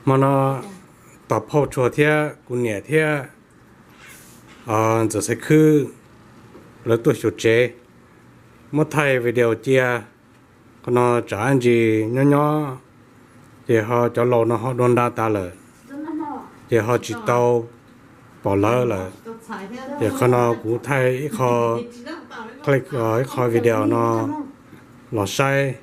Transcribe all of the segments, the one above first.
Hmo no tos phauj Tshuas thiab kuv niam thiab Ntxawm Xaiv Khwb lawv tuaj xyuas tsev, muab thaij video cia. Qhov no tsam ntsis nyob nyob ces ho cov laus no ho dua nra tas lawm, ces ho tsis tau pom lawv lawm. Ces qhov no kuv thaij ib qho, ib qho video no los saib.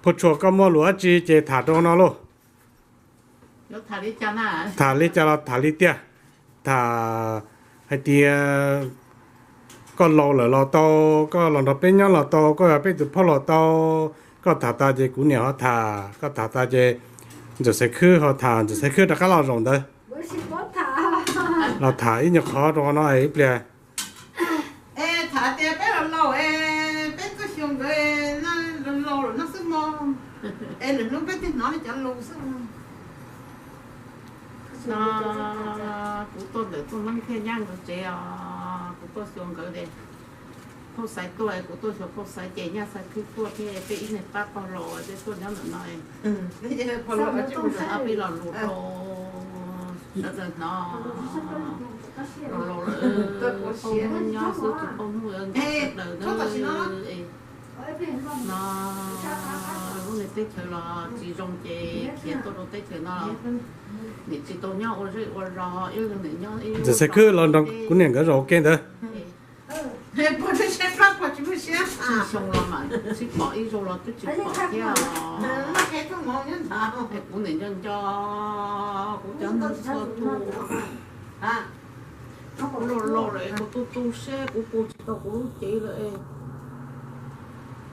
Phauj Tshuas, koj muaj lus dab tsi ces tham rau no lauj. Tham li cas los tham li tiag. Tham hais tias koj laus lawm los tau, koj los nrog peb nyob los tau, koj yog peb tus phauj los tau. Koj tham tas ces kuv niam ho tham, koj tham tas ces Ntxawm Xaiv Khwb ho tham, Ntxawm Xaiv Khwb rov qab los zaum ntawd los tham ib nyuag qhov rau qhov no ib pliag. Es tham tias peb los laus es peb tuaj xyuas nkawd, laus laus lawm no xwb mog. Es lwm hnub peb twb hnov li cov lus xwb mog. No kuv tuaj ntawm Tooj Neeb thiab Nyab nkawd tsev os, kuv tuaj xyuas nkawd es phauj Xaiv tuaj, kuv tuaj xyuas phauj Xaiv ces Nyab Xaiv Khwb tuaj thiab peb ib niag pab pog laus peb tuaj nyob ntawm no. Peb los lus rau sawv daws hnov, laus laus lawm, pog hnub nyob xwb tus pog hnub sawv daws na. No lub niag teb chaws los tsis zoo ces khiav tuaj rau teb chaws no, nim tsis tau nyob ua zej ua zos ib leeg nim nyob ib Ntxawm Xaiv Khwb los nrog kuv niam nkawd zaum ua ke ntawd. Tsis xyoo los mas tsis pom ib zaug los twb tsis pom thiab os. Kuv nim nco nco kuv cov neeg txhua tus, kuv loj loj lawm kuv tu tu siab kuv puag tsis tau kuv lub cev lawm.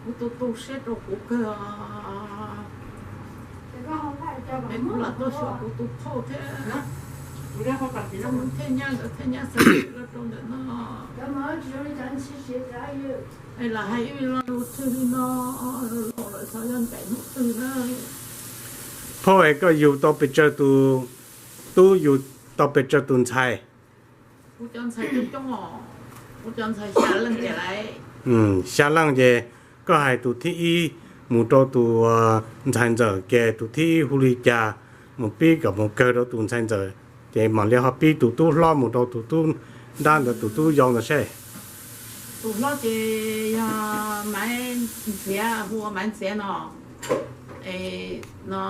Kuv tu tu siab rau kuv kawg. Es kuv lam tuaj xyuas kuv tus phauj thiab, thiaj nyab ntawd thiaj nyab xav rau ntawm no. Es lam hais ib lo lus twg li no, los lawm xyov yog ncaim hnub twg na. Phauj es koj yug tau pes tsawg tus tub, yug tau pes tsawg tus ntxhais? Kuv cov ntxhais coob coob os, kuv cov ntxhais xya leej tiag lauj. Xya leej ces koj hais tus thib ib mus rau tus ntxhais ntxawm ces tus thib ib hu li cas, mus pib kom mus kawg rau tus ntxhais ntxawm, ces mam li ho pib tus tub hlob mus rau tus tub nrab ntawd, tus tub yau ntawd seb. Tus hlob ces yog Maiv Ntxiav, hu ua Maiv Ntxiav no. Es no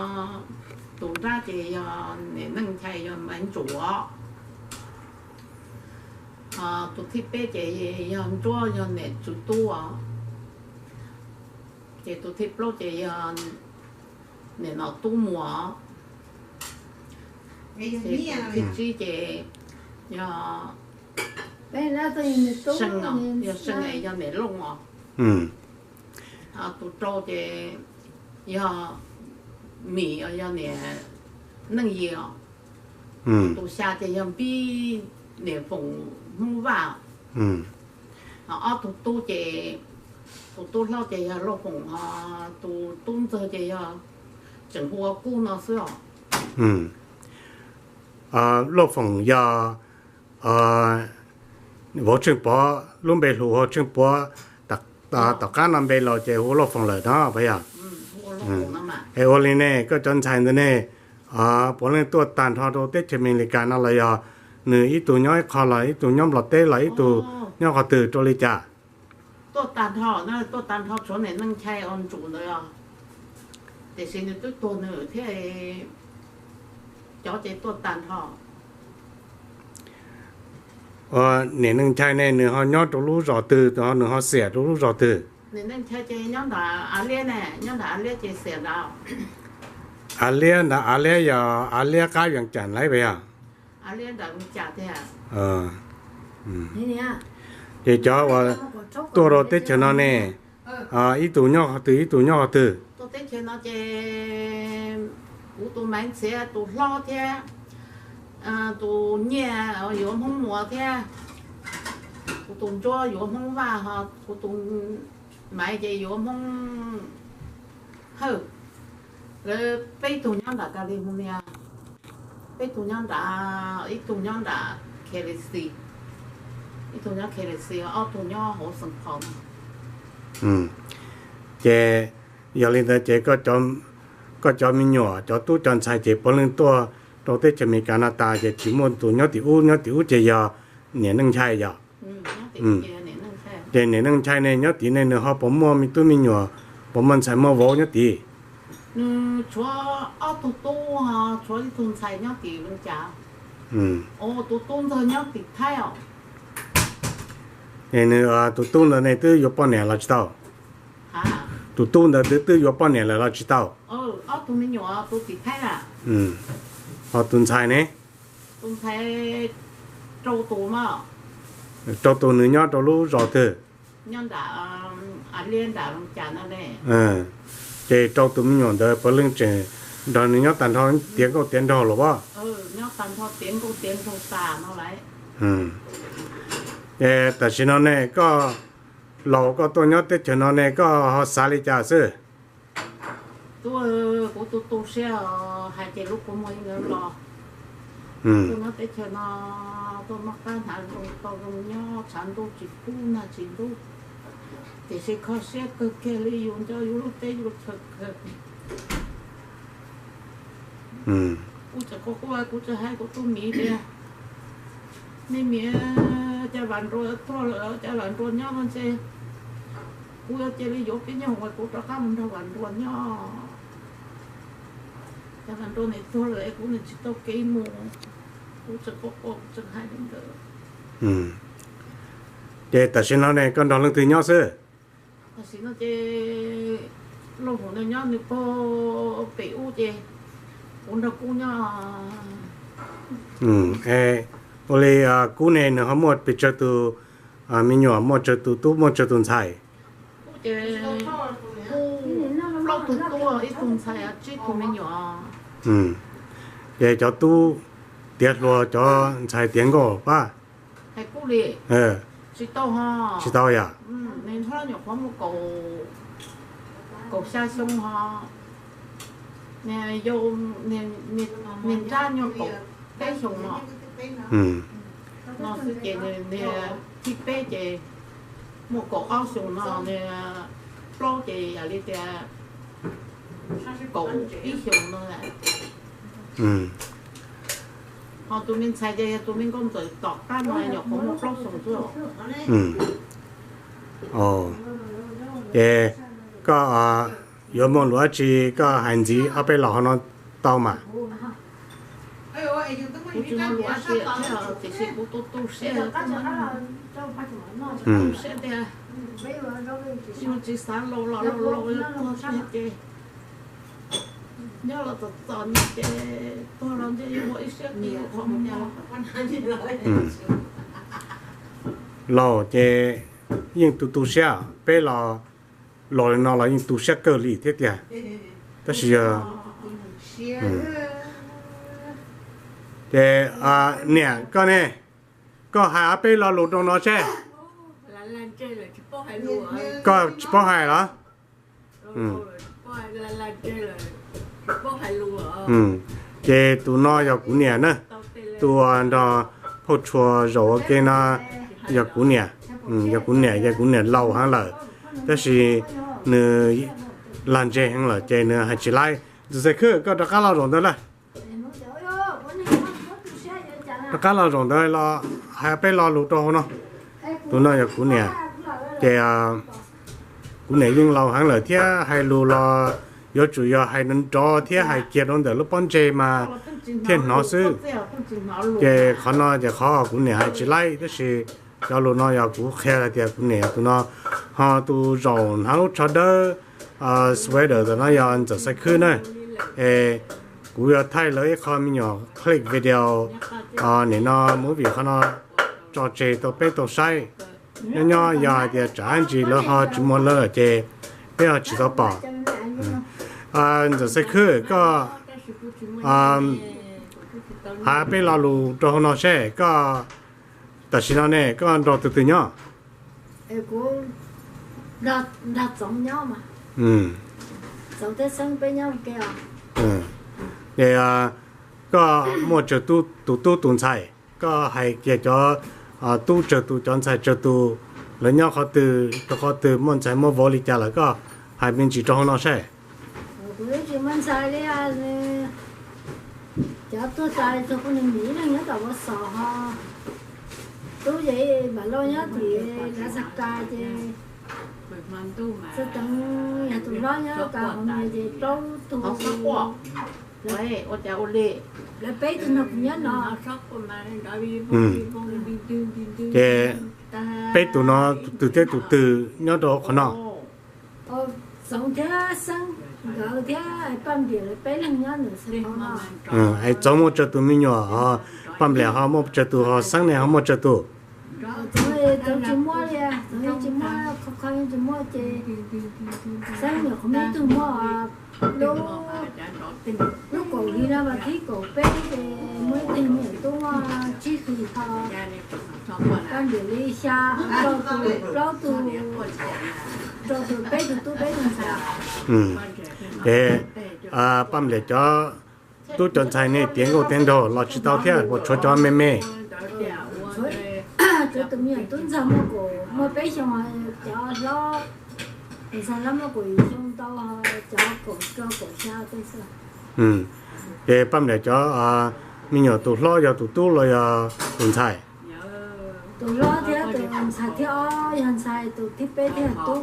tus nrab ces yog niam Neej Nchai, yog Maiv Ntsuav. Tus thib peb ces yog Ntsuab, yog niam Tswv Tub os. Ces tus thib plaub ces yog niam Nom Tub Muas. Ces tus thib tsib ces yog Seej, yog Seej es yog niam Looj os. Tus rau ces yog Mim, yog niam Neej Yis os. Tus xya ces yog Npib, niam Foom Hmoob Vaj. Ob tug tub ces tus tub hlob ces yog Lauj Foom, tus tub ntxawg ces yog, tseem hu ua Kub no xwb os. Lauj Foom yog vauv Tsheej Pov, lub npe hu ua Tsheej Pov, tom qab no npe laus ces hu ua Lauj Foom lawm no puas yog? Es ua li ne, koj cov ntxhais ntawd ne, puav leej tuaj tag nrho rau teb chaws Amelikas no los yog nws ib tug nyob ib qho los ib tug nyob Nplog teb los ib tug nyob qhov twg rau li cas? Tuaj tag nrho, tuaj tag nrho tshuav niam Neej Nchai ua ntsum ntawd, tiam sis nws twb tuag nws thiab, cov ces tuaj tag nrho. Niam Neej Nchai ne nws ho nyob rau lub zos twg, nws ho xiam rau lub zos twg? Niam Neej Nchai ces nyob nram Av Liab ne, nyob nram Av Liab ces xiam nrad. Av Liab ntawd, Av Liab yog Av Liab qab Vees Cas lauj puas yog? Ces cov uas tuaj rau teb chaws no ne, ib tug nyob qhov twg ib tug nyob qhov twg? Tuaj teb chaws no ces kuv tus Maiv Ntxiav tus hlob thiab, tus Nyiaj yuav Hmoob Muas thiab, kuv tus Ntsuab yuav Hmoob Vaj, ho kuv tus Maiv ces yuav Hmoob Hawj, lawv peb tug nyob nram California, peb tug nyob nram, ib tug nyob nram California, ib tug nyob California, ob tug nyob hauv Saint Paul no. Ces yog li ntawd ces koj cov me nyuam cov tub cov ntxhais ces puav leej tuaj rau teb chaws Amelikas no tas ces tsis muaj tus nyob tim ub, nyob tim ub ces yog niam Neej Nchai yom? Ces niam Neej Nchai ne nyob tim ne nws ho puas muaj me tub me nyuam, puas muaj ntxhais muaj vauv nyob tim? Nws tshuav ob tug tub, tshuav ib tug ntxhais nyob tim Vees Cas. Tus tub ntxawg nyob tim Thaib os. Nws, tus tub ntawd ne twb yuav poj niam los tsis tau? Tus tub ntawd twb, twb yuav poj niam lawm los tsis tau? Ob tug me nyuam tus tim Thaib na. Ho tus ntxhais ne? Tus ntxhais rau tus mas. Rau tus nws nyob rau lub zos twg? Nyob nram Av Liab nram Vees Cas no ne. Ces rau tus me nyuam ntawd puav leej tseem nrog nws nyob tag nrho tiav nkauj tiav nraug los as? Nyob tag nrho tiav nkauj tiav nraug tas no lawm. Tam sim no ne koj laus koj tuaj nyob teb chaws no ne koj ho xav li cas xwb? Kuv tu tu siab hais tias lub kua muag ib ntawd los. Tuaj nyob teb chaws no, tuaj noj qab hnav zoo tau zoo nyob, tshav ntuj tsis kub nag tsis ntub, tiam sis kho siab kawg kiag li, yus nco yus lub teb yus chaw kawg. Kuv tseem quaj quaj, kuv tseem hais kuv tub miv tias, nej miv, cas Vam Nrua tuag lawm, cas Vam Nrua nyob no ntshe kuv yuav cia li yuav peb nyuag uas kuv rov qab mus nrog Vam Nrua nyob. Cas Vam Nrua nws tuag lawm es kuv nws tsis tau kev mus. Kuv tseem quaj quaj, kuv tseem hais li ntawd. Ces tam sim no ne koj nrog leej twg nyob xwb? Tam sim no ces Lauj Hum nws nyob nws pog pem ub ces kuv nrog Kub nyob. Ua li Kub ne nws ho muaj pes tsawg tus me nyuam, muaj tsawg tus tub, muaj tsawg tus ntxhais? Kub ces plaub tug tub, ib tug ntxhais, tsib tug me nyuam. Ces cov tub tiav hluas, cov ntxhais tiav nkauj pab? Hais Kub li, tsis tau ho. Tsis tau yom? Nws nyuam qhuav muaj kaum xya xyoo ho, niag nrab nyuag kaum peb xyoos no. No xwb ces niag thib peb ces muaj kaum ob xyoos no, niag plaub ces yam li tias kaum ib xyoos no. Ho tus me ntxhais ces yog tus me nkauj ntxawm tom qab no nyuam qhuav muaj plaub xyoos xwb. Ces koj yuav muaj lus dab tsi koj hais ntxiv ob peb los hauv no tau mas. Kuv tsis muaj lus dab tsi thiab tiam sis kuv tu tu siab, tu siab tias yus tsis xav laus los laus laus tuag ces nyob los txom txom nyem ces tuag los ntshe yuav ua ib siab qhov muag. Laus ces yeej tu tu siab, peb los laus li no los yeej tu siab kawg li thiab tiag. Tab sis yog ces niam koj ne, koj hais ob peb lo lus rau no seb. Koj tsis paub hais los? Ces tus no yog kuv niam na, tus nrog phauj tshua zaum ua ke no yog kuv niam, yog kuv niam, yog kuv niam laus heev lawm, tab sis nws lag ntseg heev lawm ces nws hais tsis laib. Ntxawm Xaiv Khwb, koj rov qab los zaum ntawd lawm. Rov qab los zaum ntawd los hais peb lo lus rau hauv no. Tus no yog kuv niam, ces kuv niam yeej laus heev lawm thiab hais lus los yuav tsum yog hais nrov thiab hais kiag rau ntawm lub pob ntseg mas thiaj hnov xwb. Ces qhov no ces qhov kuv niam hais tsis laib, tab sis cov lus no yog kuv qhia hais tias kuv niam tus no ho tus zaum hnav lub tsho dawb sweater ntawm no yog Ntxawm Xaiv Khwb na. Es kuv yuav thaij lawv ib qho me nyuam clip video nim no movie qhov no tso tseg rau peb tau saib. Nyob nyob yog hais tias tsam ntsis lawv ho tsis muaj lawv lawm ces peb ho tsis tau pom. Ntxawm Xaiv Khwb, koj hais peb lo lus rau hauv no seb, koj tam sim no ne koj nrog tus twg nyob? Nrog Txoov nyob mas. Txoov thiab Xeeb peb nyob ua ke os. Ces koj muaj tsawg tus tub tus ntxhais? Koj hais kiag cov tub tsawg tus, cov ntxhais tsawg tus, lawv nyob qhov twg rau qhov twg, muaj ntxhais muaj vauv li cas lawm, koj hais me ntsis rau hauv no saib. Kuv tsis muaj ntxhais li. Cov tuag tas tsuas kuv niag mis ib leeg nyob tom Vaj Xos ho. Tub ces Vam Lauj nyob tim Lav Xas Kas ces Txawj Teev yog tus hlob nyob Kas Hoos ces plaub tug. Lawv peb tug nrog kuv nyob no. Ces peb tug no tus twg thiab tus twg nyob rau qhov no? Txoov thiab Xeeb nkawd thiab Paj Npliam lawv peb leeg nyob ntawm Xeeb no. Es Txoov muaj tsawg tus me nyuam, Paj Npliam ho muaj tsawg tus, ho Xeeb ne ho muaj tsawg tus? Txoov, Txoov tsis muaj li, Txoov yeej tsis muaj, qhov qhov yeej tsis muaj ces Xeeb nyuam qhuav muaj ib tug muaj lub, lub kaum hli no mas thib kaum peb ces muaj ib tug me nyuam tub muaj tsib hlis ho. Paj Npliam li xya, rau tus, plaub tug, rau tus, peb tug tub peb tug ntxhais. Ces Paj Npliam cov tub cov ntxhais ne tiav nkauj tiav nraug los tsis tau thiab, puas tshuav cov me me? Tshuav tus me nyuam tub ntxawg muaj kaum, muaj peb xyoos, cov hlob, tus ntxhais hlob muaj kaum yim xyoo tau, cov kaum rau kaum xya tej xwb. Ces Paj Npliam cov me nyuam tus hlob yog tus tub los yog tus ntxhais? Tus hlob thiab tus ntxhais thib ob yog ntxhais, tus thib peb thiaj yog tub.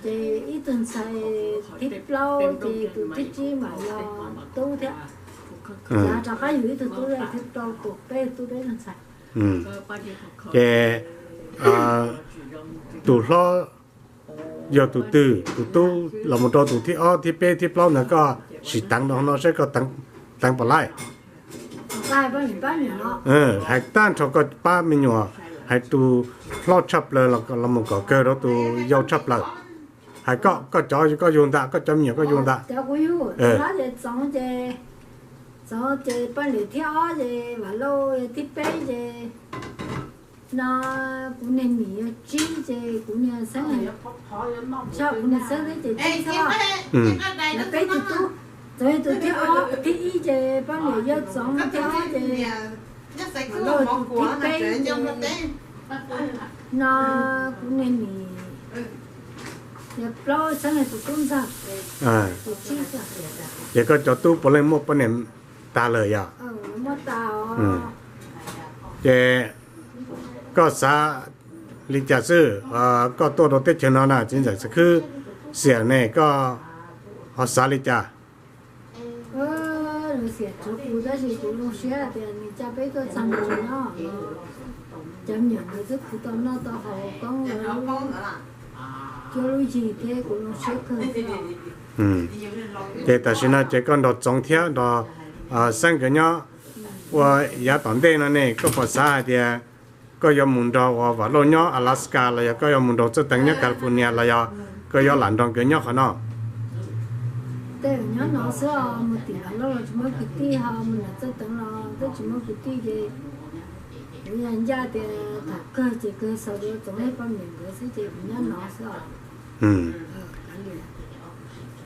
Ces ib tug ntxhais thib plaub ces tus thib tsib mas yog tub thiab. Rov qab yug ib tug tub, thib rau tus peb tub peb tug ntxhais. Ces tus hlob yog tus twg, tus tub los mus rau tus thib ob thib peb thib plaub ntawd koj sim teev rau no saib koj teev pom laij. Hais tag nrho koj pab me nyuam, hais tus hlob tshaj plaws los mus kom kawg rau tus yau tshaj plaws. Hais koj, koj cov koj yug ntag, koj cov me nyuam koj yug ntag. Txoov ces Paj Npliam thib ob ces Vam Lauj thib peb ces no kuv niag mis yog tsib ces kuv niag Xeeb, kuv niag Xeeb thiab ces tsib xwb. Lawv peb tug tub, Txoov yog tus thib ob, thib ib ces Paj Npliam yog Txoov thib ob ces Vam Lauj tus thib peb ces no kuv niag mis yog plaub, Xeeb yog tus tub ntxawg, tus tsib. Ces koj cov tub puav leej muaj poj niam tag lawm yom? Ces koj xav li cas xwb, koj tuaj rau teb chaws no na, txiv ntxawm Xab Khwb xiam ne, koj ho xav li cas? Xiam tsuav kuv tab sis kuv zoo siab tias nws coj peb tuaj txog ntua no, cov me nyuam ntawd twb khwv tau noj tau haus, poob lawv lub cuab lub yig thiab kuv zoo siab kawg. Ces tam sim no ces koj nrog Txoov thiab nrog Xeeb nkawd nyob ua yav tom ntej no ne, koj puas xav hais tias koj yuav mus nrog uas Vam Lauj nyob Alaska los yog koj yuav mus nrog Txawj Teev nyob California los yog koj yuav lam nrog nkawd nyob qhov no? Tej zaum nyob no xwb os, mus tim Vam Lauj los tsis muaj kwv tij, ho mus nram Txawj Teev los twb tsis muaj kwv tij ces kuv yog ncaj tias thaum kawg ces kawg xaus rau Txoov thiab Paj Npliam nkawd xwb ces kuv nyob no xwb os.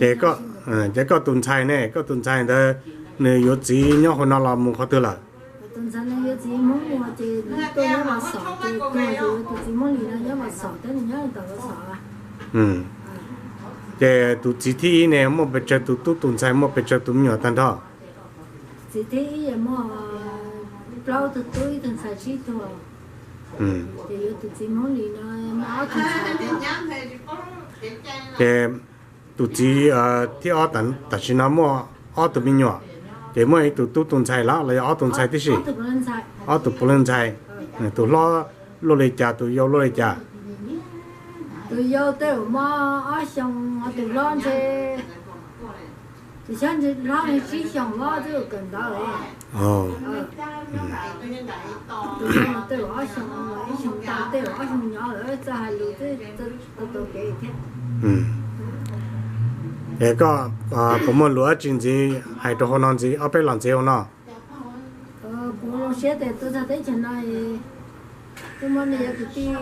Ces, ces koj tus ntxhais ne, koj tus ntxhais ntawd nws yuav txiv nyob hauv no los mus qhov twg lawm? Tus ntxhais no yuav txiv Hmoob mus ces nws tuaj nyob Vaj Xos ces tuag ces yuav tus txiv Hmoob Lis no nyob Vaj Xos thiab nws nyob tom Vaj Xos. Ces tus txiv thib ib ne muaj pes tsawg tus tub tus ntxhais, muaj pes tsawg tus me nyuam tag nrho? Txiv thib ib muaj plaub tug tub ib tug ntxhais tsib tug. Ces yuav tus txiv Hmoob Lis no muaj ob tug ntxhais. Ces tus txiv thib ob tam sim no muaj ob tug me nyuam, ces muaj ib tug tub tus ntxhais los los yog ob tug ntxhais tib si? Ob tug puav leej ntxhais. Tus hlob luaj li cas, tus yau luaj li cas? Tus yau tej zaum muaj ob xyoos, tus hlob ntshe, tus hlob ntshe tsib xyoos los twb kawm ntawv. Tus yau tej zaum ob xyoos, ib xyoos tau tej zaum ob xyoos nyob lawm txawj hais lus twb tau kev thiab. Es koj puas muaj lus dab tsi ntxiv hais rau hauv no ntxiv, ob peb los ntxiv hauv no? Kuv zoo siab tias tuaj txog teb chaws no, Kuv muab nej yog kwv tij,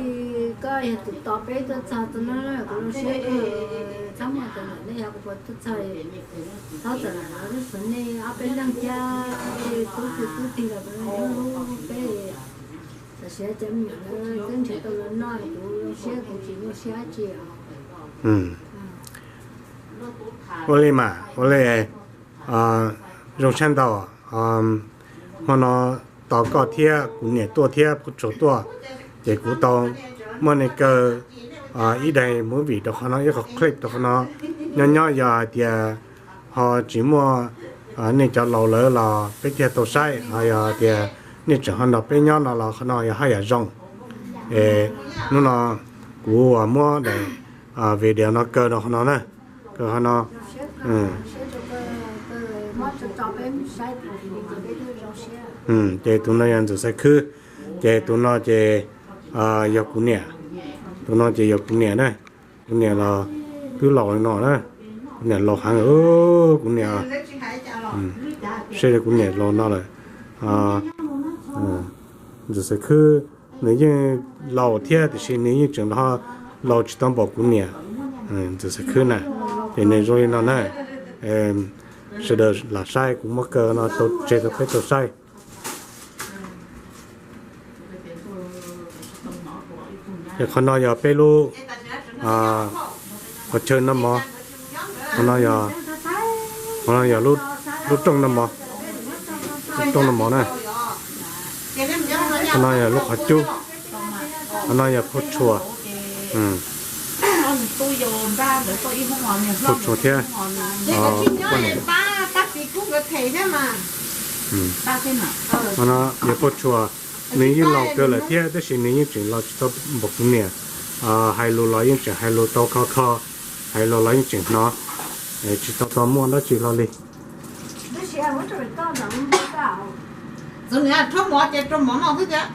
koj yog tus tos peb tuaj txog txog no, kuv zoo siab kawg. Txhob muaj teeb meem, nej yog kuv puas tuaj txog, txhob txawm lam los lub xov nej ob peb leeg thiab, tub kwv tub tij los kuv hlub hlub peb. Tam sim no cov me nyuam lawv twb nrhiav tau lawv noj, kuv zoo siab, kuv tsis nyuaj siab dab tsi os. Ua li mas ua li, zoo siab ntau. Hmo no tos koj thiab kuv niam tuaj thiab Phuj Tshua tuaj, ces kuv tau muab nej kaw ib daim movie rau qhov no, ib qho clip rau qhov no. Nyob nyob yog hais tias ho tsis muaj nej cov laus lawm los peb thiaj tau saib, ho yog hais tias nej tseem ho nrog peb nyob no los qhov no yog haj yam zoo. Es hnub no kuv uas muab daim video no kaw rau qhov no na, kaw qhov no. Ces tus no yog Ntxawm Xaiv Khwb, ces tus no ces yog kuv niam, tus no ces yog kuv niam na. Kuv niam los twb laus li no na, kuv niam laus heev, kuv niam, seb kuv niam laus no lawm. Ntxawm Xaiv Khwb nws yeej laus thiab tiam sis nws yeej tseem laus tsis tau npaum kuv niam Ntxawm Xaiv Khwb na. Ces nws zoo li no na, sawv daws lam saib, kuv muab kaw no tau tseg rau peb tau saib. Ces qhov no yog peb lub qhov chaw noj mov, qhov no yog, qhov no yog lub rooj noj mov, lub rooj noj mov na. Qhov no yog lub qhov cub, qhov no yog Phuj Tshua, Phuj Tshua thiab poj niam. Qhov no yog Phuj Tshua, nws yeej laus kawg lawm thiab tab sis nws yeej tseem laus tsis tau npaum kuv niam. Hais lus los yeej tseem hais lus tau kho kho, hais lus los yeej tseem hnov, tsis tau tau muaj dab tsi hlo li. Txog nws rhuab mov ces rau mov noj xwb tiag.